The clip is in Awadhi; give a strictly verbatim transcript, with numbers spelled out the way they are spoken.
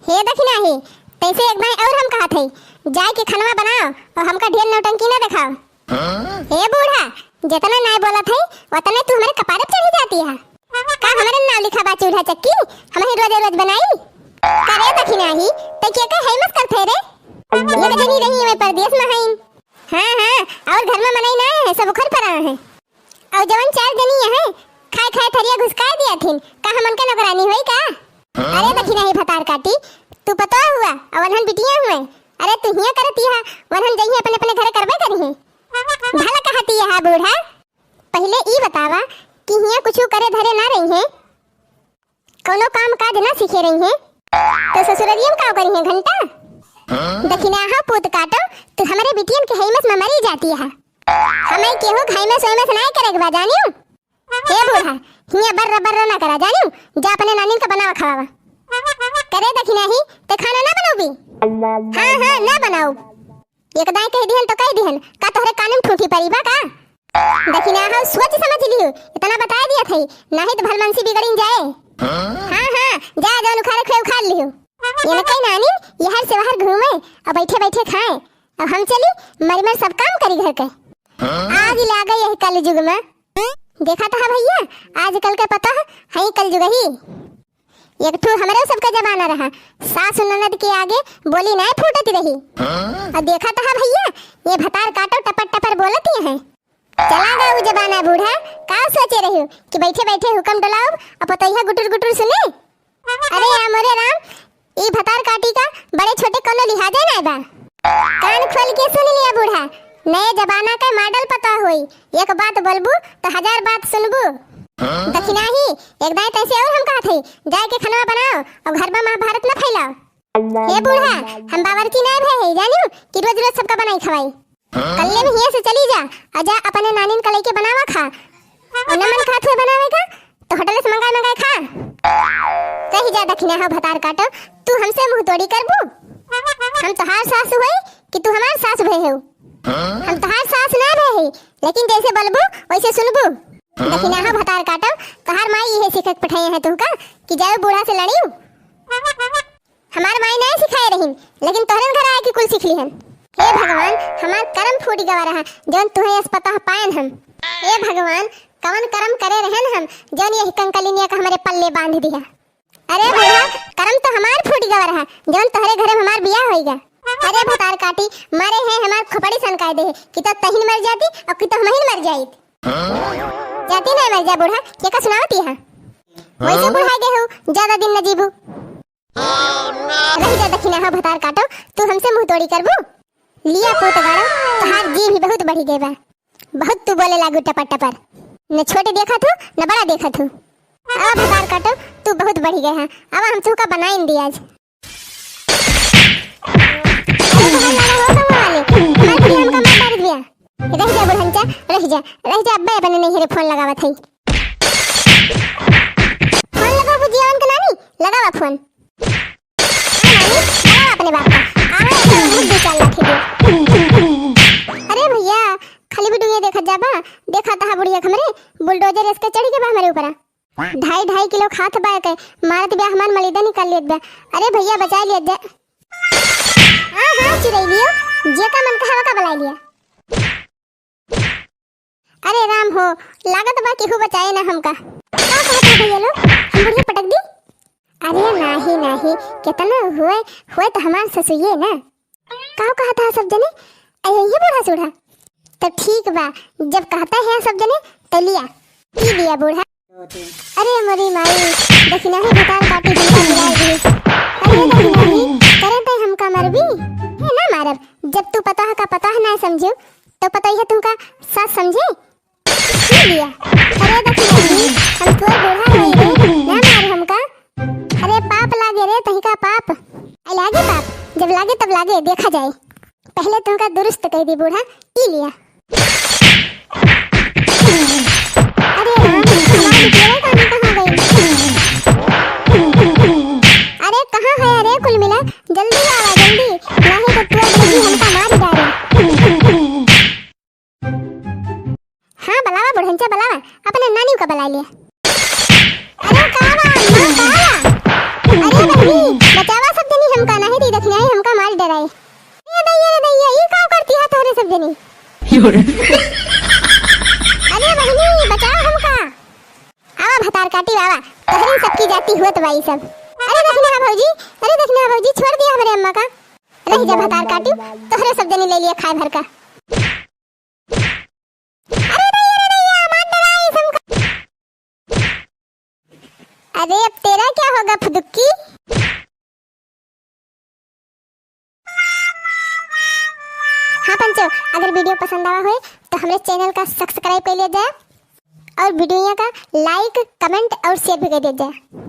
हे दखिनाही, तैसे एक बार और हम कहत हई, जाए के खनवा बनाओ और हमका ढेर नौटंकी ना देखाओ। हाँ? हे बूढ़ा, जितना नाय बोलत हई, उतने तू हमरे कपारे पे चढ़ी जाती है। का हमरे नाम लिखा बा चूल्हा चक्की, हम ही रोजे रोज बनाई? करे दखिनाही, तै के के है मस्कर थे रे? एक जनी रही हमें परदेस में हईन। हाँ, हाँ, और घर में मनई ना है, सब उखर पर आए हैं। और जवन चार जनी है, खाए खाए थरिया घुसकाए दिया थिन, का हमन का नौकरानी होई का? अरे दखिनाही भतार काटी, तू पतोह हुआ, और वनहन बिटिया हुए। अरे तू हियां करती है, वनहन जइहे अपने अपने घरे करबे करिहे। भला कहती है बूढ़ा, पहिले ई बतावा कि हियां कुछु करे धरे ना रही हैं, कौनो काम काज ना सीखे रही हैं, तो ससुररिया में का करी हैं घंटा? दखिनाहा पूत काटो, तू हमरे बिटियन के हैमस में मरी जाती है। हमें केहू घैमस वैमस ना करे के बा, जानियो? हे बूढ़ा, हियां बर्र बर्र ना करा, जानियो? जा अपने नानिन का बनावा खवावा। करे दखिनाही, ते खाना ना बनौबी? हाँ, हाँ, ना बनाऊ। एक दाई कह दिहन तो कह दिहन, का तोहरे कान में ठूठी परी बा का? दखिनाहा, सोच समझ लियो, इतना बताए दिया थई, नाही तो भलमनसी बिगड़िन जाए। हाँ, हाँ, जा जौन उखाड़े खे उखाड़ लियो। ये न कहीं नानी, ये हर से बाहर घूमे और बैठे बैठे खाए, अब हम चली मर मर सब काम करी घर के। आग लागे यही कलयुग में। देखा तो है भैया, आजकल के पता है, है कलयुग ही। एक ठो हमरे सबके जमाना रहा, सास ननद के आगे बोली नाय फूटत रही। हाँ? और देखा तो है भैया, ये भतार काटो टपर टपर बोलती हैं। चला गया वो जमाना बूढ़ा, का सोचे रही कि बैठे बैठे हुकम डोलाओ, अब पतोहिया गुटुर गुटुर सुने? अरे या मोरे राम, ई भतार काटी का बड़े छोटे कोनो लिहाजे नाय बा। कान खोल के सुन लिया बूढ़ा, नए जमाना के मॉडल पता होई, एक बात बोलबू तो हजार बात सुनबू। दखिनाही, एक दाई तैसे और हम कहत हई, जाए के खनवा बनाओ और घर में महाभारत न फैलाओ। हे बूढ़ा, हम बावर्ची ना भे हई, जानियो कि रोज रोज सबका बनाई खवाई। कल्ले में हियां से चली जा, और जा अपने नानिन का लेके बनावा खा। और न मन खात हुए बनावे का, तो होटल से मंगाए मंगाए खा। रही जा दखिनाहा भतार काटो, तू हमसे मुंह तोड़ी करबू? हम तोहार सास होई कि तू हमार सास भे हो? हम तोहार सास ना भे हई, लेकिन जैसे बोलबू वैसे सुनबू। दखिनाहा भतार काटो, तोहार माई इहे सीखे के पठाए हैं तुमका कि जाओ बूढ़ा से लड़ियो। हमार माई नाय सिखाए रहिन, लेकिन तोहरन घर आए के कुल सीख लिहन। हे भगवान, हमार करम फूट गवा रहा, जौन तुहे यस पतोह पायन हम। हे भगवान, कवन करम करे रहन हम, जौन यही कंकलिनिया का हमरे पल्ले बांध दिया। अरे भैया, करम तो हमार फूट गवा रहा, जौन तोहरे घरे में हमार बियाह होइगा। अरे भतार काटी, मारे हैं हमार खोपड़ी सनकाए दे, कि तो तहिन मर जाती और कि तो हमहिन मर जाइत। जाती नहीं मर जा बूढ़ा, के का सुनावती है? वैसे बुढ़ा गए हो, ज्यादा दिन न जीबू। रही जा दखिनाहा भतार काटो, तू हमसे मुंह तोड़ी करबू? लिया पूत गाड़ो, तोहार जी भी बहुत बढ़ी गए बा। बहुत तू बोले लागू टपर टपर। न छोटे देखत हो, न बड़ा देखत हो। अब भतार काटो, तू बहुत बढ़ी गए है। अब हम तुहका बनाइन दी आज। अरे तोहार लड़ा हो गवा वाले, हमार बुढ़िया हमका मार डाल दिया। रह जा बुढ़ंचा, रह जा, रह जा, अब्बे अपने नैहरे फोन लगावत हई। फोन लगाओ बुझिया उनके नानी, लगावा फोन। हाँ नानी, लगावा अपने बाप का। आवे अपने मुंह दो चार लाठी दे। अरे भैया, खाली वीडियो देखत जाबा, देखा तहा बुढ़िया हमरे बुलडोजर इसके चढ़ी के बा हमरे ऊपर। ढाई ढाई किलो खात बा के, मारत बा हमार मलिदा निकाल लेत बा। अरे भैया बचा लिया जा। हाँ हाँ चुरैलियो, जे का मन कहा का बुला लिया। अरे राम हो, लागत बा केहू बचाए ना हमका। का कहत है भैया लोग, हम बुढ़िया पटक दी? अरे नाही नाही, कितना हुए, हुए तो हमार ससुइये ना। का कहत है सब जने, अरे ये बूढ़ा सूढ़ा। तो ठीक बा, जब कहता है सब जने तो लिया, पी लिया बूढ़ा। अरे मोरी माई, दखिनाही भतार काटी हमका मिला दी। अरे दखिनाही, करे तै हमका मरबी? हे ना मारब, जब तू पतोह का पतोह ना समझू, तो पतोहिया तुमका सास समझे? पी लिया। अरे दखिनाही, हम तोर बूढ़ा हई रे, ना मार हमका। अरे पाप लागे रे, तहिका पाप। आई लागे पाप, जब लागे तब लागे, देखा जाए। पहले तुमका दुरुस्त कह दी बूढ़ा, ई लिया। अरे राम, हमार बिटिया कहाँ, कहाँ गई? अरे कहाँ है अरे कुल मिला, जल्दी आवा जल्दी, नहीं तो तू अभी हमका मार डाले। हाँ बलावा बुढ़ंचा बलावा, अपने नानी का बला लिया। अरे का बा, माँ का बा? अरे बहिनी, बचावा सब जनी। अरे बहिनी, बचाओ हमका। आवा भतार काटी बाबा, तोहरे सबकी जाति हुअत बा ई सब। अरे दखिना भौजी, अरे दखिना भौजी, छोड़ दिया हमरे अम्मा का। रह जा भतार काटी, तोहरे सब जनी ले लिया खाए भर का। अरे दैया, अरे दैया, मार डराई हमका। अरे अब तेरा क्या होगा फुदुक्की? हाँ पंचो, अगर video पसंद आवा होए तो हमरे channel का subscribe कर लिया जाए और video का like, comment और share भी कर दिया जाए।